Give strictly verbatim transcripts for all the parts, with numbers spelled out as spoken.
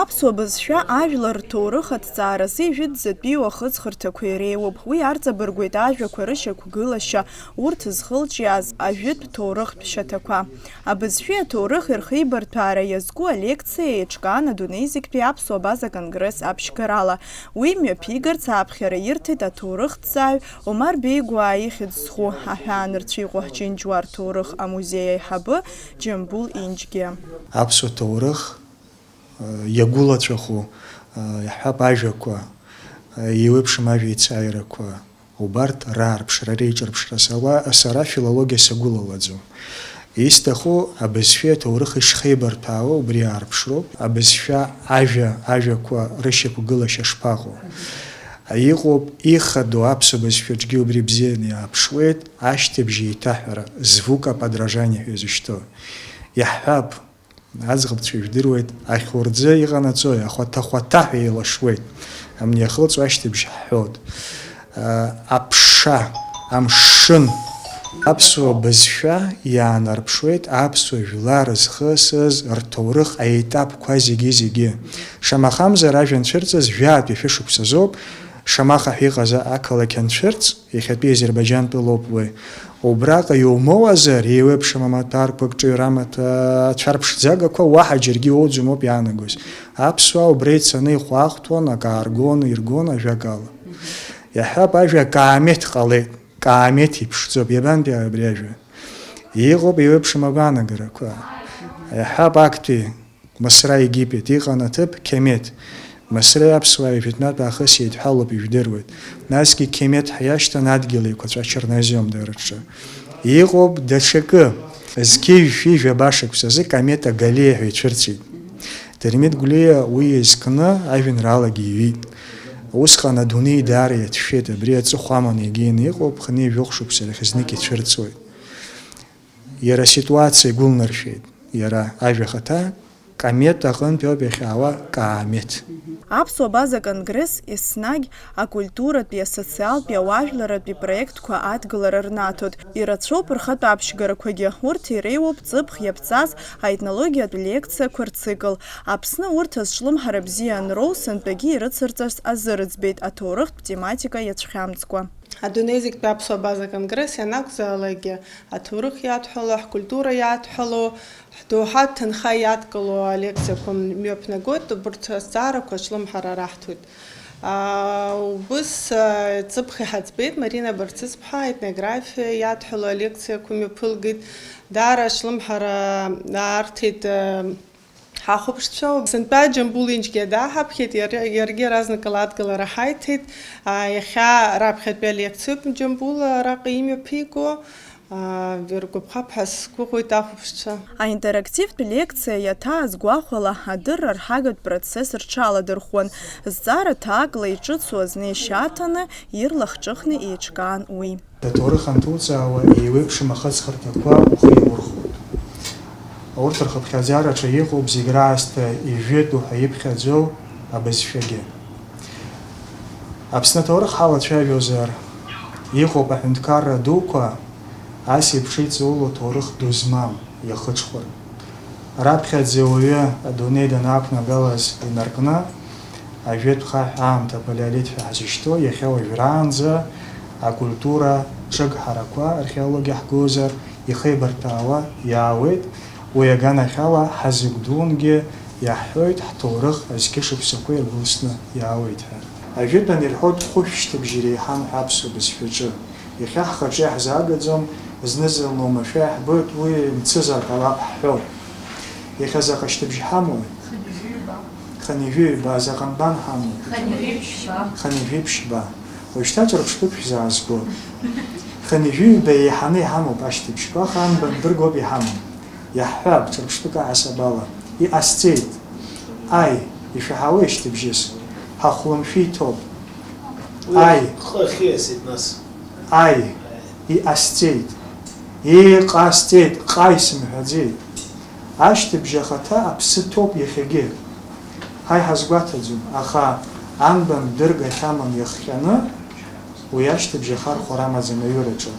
Аԥсуа бызшәа ажәлар рҭоурых аҭҵааразы ижәытәӡатәи уахыҵхырҭақәа иреиуоуп. Уи арҵабыргуеит ажәақәа рышьақәгылашьа, урҭ зхылҿиааз ажәытә ҭоурыхтә шьаҭақәа. Абызшәеи аҭоурыхи рхеибарҭәаара иазку алекциа еиҿкаан адунеи зегьтәи аԥсуа база конгресс аԥшьгарала. Уи мҩаԥигарц аԥхьара ирҭеит аҭоурыхҭҵааҩ Омар Беигәаа ихьӡ зху аҳәаанырцә иҟоу Ҳџьынџьуаа рҭоурых амузеи аиҳабы Џьамбул Инџьгьы. Аԥсуа ҭоурых иагәылацәахо, иаҳҳәап, ажәақәа, еиуеиԥшым ажәеицааирақәа, убарҭ раарԥшра, реиҿырԥшра сара, сара филологиа сагәылалаӡом. Исҭаху абызшәеи аҭоурыхи шхеибарҭәаауа убри аарԥшроуп. Абызшәа, ажәа, ажәақәа рышьақәгылашьа шԥаҟоу? Иҟоуп ихадоу аԥсуа бызшәаҿгьы убри бзианы иааԥшуеит, ашьҭыбжь еиҭаҳәара, звукоподражание ҳәа изышьҭоу. Иаҳҳәап, аӡӷабцәа ижәдыруеит, ахьурӡы иҟанаҵои, ахәаҭа-хәаҭаҳәа еилашуеит. Амни иахылҵуа ашьҭыбжь ҳҳәоит. Аԥша, амшын. Аԥсуа бызшәа иаанарԥшуеит аԥсуа жәлар зхысыз рҭоурых аетапқәа зегьы-зегьы. Шамахамзар, ажәа анцәырҵыз жәаатәи шәышықәсазоуп, Шамаха ҳәа иҟаз ақалақь анцәырҵ, иахьатәи Азербаиџьантәылоуп уи. Убраҟа иумоуазар, еиуеиԥшым амаҭәарқәак, ҿыҩрамаҭәа, ацәарԥшӡагақәа уаҳа џьаргьы иоуӡом ауп иаанагоз. Аԥсуаа убра ицаны ихәаахәҭуан, акы ааргон, иргон, ажәакала. Иаҳҳәап, ажәа акаамеҭ ҟалеит. Каамеҭ иԥшӡоуп. Иабантәи абри ажәа? Иҟоуп еиуеиԥшым агәаанагарақәа. Иаҳҳәап, актәи Мысра, Египет, иҟан аҭыԥ Қьемеҭ. Мысреи аԥсуааи жәытәнатә аахыс еидҳәалоуп, ижәдыруеит. Насгьы Қьемеҭ ҳәа иашьҭан адгьыл еиқәаҵәа, чернозем дара рҿы. Иҟоуп даҽакы. Зқьи жәшәи жәаба шықәсазы комета Галлея ҳәа ицәырҵит. Дырмит Гәлиа уи изкны ажәеинраалагьы иҩит. Усҟан адунеи даара иацәшәеит, абри аҵыхәа аманы егьины иҟоуп, хынҩажәи жәохә шықәса рахь знык ицәырҵуеит. Иара аситуациа игәылнаршәеит, иара ажәа ахаҭа, комета аҟынтәи ауп иахьаауа, каамеҭ. Аԥсуа база конгресс еснагь акультуратәи, асоциалтәи, ауаажәларратәи проектқәа адгылара рнаҭоит. Ирацәоуп рхатә аԥшьгарақәагьы, урҭ иреиуоуп ҵыԥх иаԥҵаз аетнологиатә лекциақәа рцикл. Аԥсны урҭ азҿлымҳара бзиа анроу, сынтәагьы ирыцырҵарц азы рыӡбеит, аҭоурыхтә тематика иацәхьамҵкәа. Адунеи зегьтәи аԥсуа база конгресс ианакәзаалакгьы, аҭоурых иадҳәало, ҳкультура иадҳәало, ҳдоуҳа ҭынха иадкыло алекциақәа мҩаԥнагоит, убырҭ азҵаарақәа аҿлымҳара раҳҭоит. Аа, убыс, аа, ҵыԥх иҳаӡбеит, Марина Барцыцԥҳа аетнографиа иадҳәало алекциақәа мҩаԥылгеит, даара аҿлымҳара аарҭеит, аа, Ҳахәаԥшцәоуп. Сынтәа Џьамбул Инџьгьа дааҳаԥхьеит, иара, иаргьы иаразнакала адгылара ҳаиҭеит. Аа, иахьа раԥхьатәи алекциоуп Џьамбул араҟа имҩаԥиго. Аа, иргәаԥхап ҳәа сгәыӷуеит ахәаԥшцәа. Аинтерактивтә лекциа иаҭааз гәахәала, адырра рҳагатә процесс рҽаладырхәуан. Зҵаара ҭаакла иҿыцу азнеишьа аҭаны, ирлахҿыхны еиҿкаан уи. Аҭоурых анҭуҵаауа, еиуеиԥшым ахыҵхырҭақәа ухы иаурхәоит. Урҭ рхыԥхьаӡараҿы иҟоуп зегь раасҭа ижәытәу ҳәа иԥхьаӡоу абызшәагьы. Аԥсны аҭоурых ҳалацәажәозар, иҟоуп аҳәынҭқарра дуқәа, ас еиԥш иҵаулоу ҭоурых ду змам, иахыҽхәар. Раԥхьаӡа ауаҩы адунеи данаақәнагалаз инаркны, ажәытә хаҳә аамҭа апалеолит ҳәа ҳзышьҭоу, иахьа уажәраанӡа акультура ҿыгҳарақәа, археологиа ҳгозар, ихеибарҭәаауа иаауеит. Уи аганахьала ҳазыгә дунгьы иаҳҳәоит, ҳҭоурых азқьышықәсақәа иргәылсны иаауеит ҳәа. Ажәытәан ирҳәоит, хәышә шьҭыбжь иреиҳан ҳәа аԥсуа бызшәаҿы. Иахьа ҳхаҿы иаҳзаагаӡом, зны-зынла оумашәа иаҳбоит, уи мцызар ҟалап ҳҳәоит. Иахьа заҟа шьҭыбжь ҳамоуи? Хынҩажәи ҩба. Заҟа нбан ҳамоу? Хынҩажәи ԥшьба. Хынҩажәи ԥшьба. Уажәшьҭа ҿырԥштәык шәзаазгоит. Хынҩажәи ҩба еиҳаны иҳамоуп ашьҭыбжьқәа, аха анбан дыргоуп иҳамоу. Иаҳҳәап, ҿырԥштәык аҳасабала. Иҟасҵеит. Аи, ишәаҳауеи ашьҭыбжьыс? Ҳахәлымшәы иҭоуп. Уи Аи. Ахы ахьиасит, нас. Аи, иҟасҵеит. Иҟасҵеит, ҟаи сымҳәаӡеит. Ашьҭыбжь ахаҭа аԥсы ҭоуп иахьагьы. Ҳаи ҳазгәаҭаӡом, аха анбан дыргахьаман иахҟьаны уи ашьҭыбжь ахархәара амаӡам аҩыраҿы.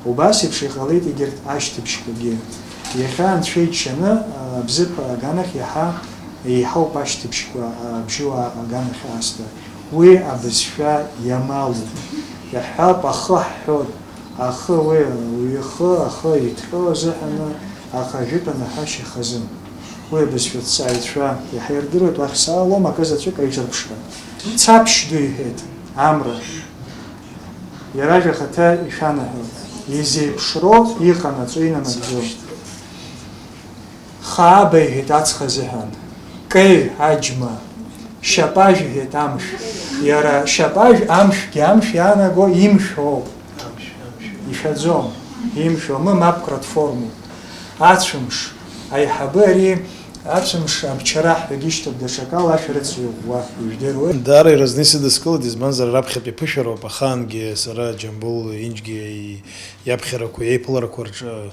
Убас еиԥш иҟалеит егьырҭ ашьҭыбжьқәагьы. Иахьа анцәа иџьшьаны, а, Бзыԥ аганахь иаҳа Еиҳауп ашьҭыбжьқәа абжьуаа аганахь аасҭа. Уи абызшәа иамалуп. Иаҳҳәап, ахы ҳҳәоит. Ахы уи, уи ихы, ахы иҭҟьо азыҳәаны, аха ажәытәан аҳәашьа хазын. Уи абызшәа аҭҵааҩцәа иаҳа ирдыруеит, уахь саалом, акы заҵәык аиҿырԥшра. Цаԥшь ду иҳәеит, амра. Иара ажәа ахаҭа ишәанаҳәоит. Изеиԥшроу иҟанаҵо, инанагӡо. Хааба иҳәеит аҵх азыҳәан. Кеи аџьма. Шьапажә иҳәеит амшә. Иара шьапажә амшәгьы амшә иаанаго имшәоуп. Ишәаӡом. Имшәо, ма мап кратформуп. Ацәымш. Аиҳабы ари ацәымш абчара ҳәагьы ишьҭоуп, даҽакала ашәарыцаҩ ӷәӷәа, ижәдыруеи? Даара иразны исыдыскылеит, избанзар, раԥхьатәи ԥышәароуп, ахаангьы сара Џьамбул Инџьгьы и-, иаԥхьарақәа, иеиԥыларақәа рҿы,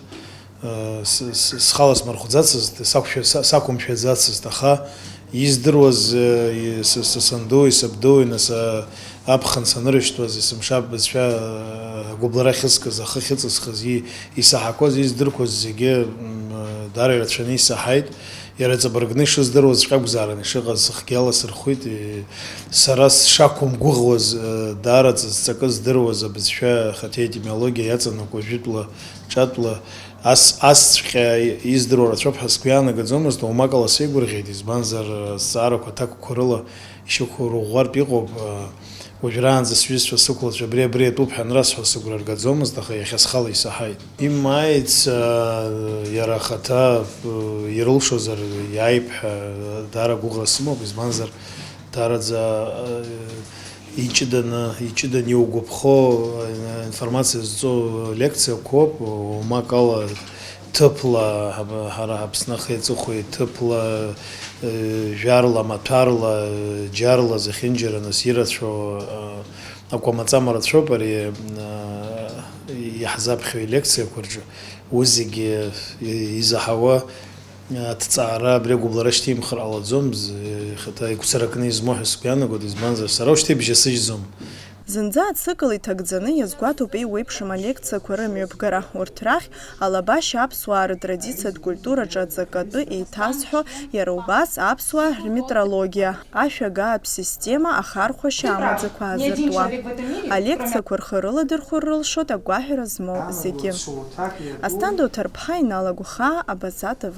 э, с-, с-, схала смырхәӡацызт, сақәшәа-, са-, сақәымшәаӡацызт, аха издыруаз, э, и-, с-, с-, санду, исабду, нас, а, аԥхын санырышьҭуаз, есымша бызшәа, э, агәыблра ахьыскыз, ахы ахьыҵысхыз, и-, исаҳақәаз, издырқәоз зегьы, м, э, даара ирацәаны исаҳаит. Иара ҵабыргны ишыздыруазҵәҟьа акәзаарын ишыҟаз, сыхгьы аласырхәит. Е, сара сшақәымгәыӷуаз, э, даараӡа зҵакы здыруаз абызшәа ахаҭа етимологиа иаҵанакуа жәытәла, ҿатәла, ас, асҵәҟьа издыруа рацәоуп ҳәа сгәы иаанагаӡомызт, уамак ала сеигәырӷьеит, избанзар, э, азҵаарақәа аҭакқәа рыла ишьақәырӷәӷәартә иҟоуп, э, Уажәраанӡа сҩызцәа сықәлацәа абри, абри атәуп ҳәа анрасҳәо сыгәра ргаӡомызт, аха иахьа схала исаҳаит. Имааиц, аа, иара ахаҭа, э, ирылшозар иааип ҳәа даара агәыӷра сымоуп, избанзар, даараӡа, э, иҷыданы, иҷыданы иугәаԥхо, э, информациа зҵоу лекциақәоуп, уамак ала ҭыԥла, ҳара Аԥсны ахи аҵыхәеи ҭыԥла, э, жәарла, маҭәарла, э, џьарла зехьынџьара нас ирацәоу, э, акәамаҵама рацәоуп ари, э, иаҳзаԥхьо илекциақәа рҿы. Уи зегьы, э, изаҳауа, э, аҭҵаара абри агәыблра шьҭимхыр ҟалаӡом, з-, ихаҭа игәцаракны измоу ҳәа сгәы иаанагоит, избанзар, сара ушьҭа ибжьасыжьӡом. Зынӡа ацикл иҭагӡаны иазгәаҭоуп еиуеиԥшым алекциақәа рымҩаԥгара. Урҭ рахь алабашьа аԥсуаа рытрадициатә культураҿы аҵакы атәы еиҭазҳәо, иара убас аԥсуаа рметрологиа, ашәагаатә система ахархәашьа амаӡақәа азыртуа. Алекциақәа рхы рыладырхәыр рылшоит агәаҳәара змоу зегьы. Асҭанда Уҭарԥҳа, Инал Агәхаа, Абаза Т В.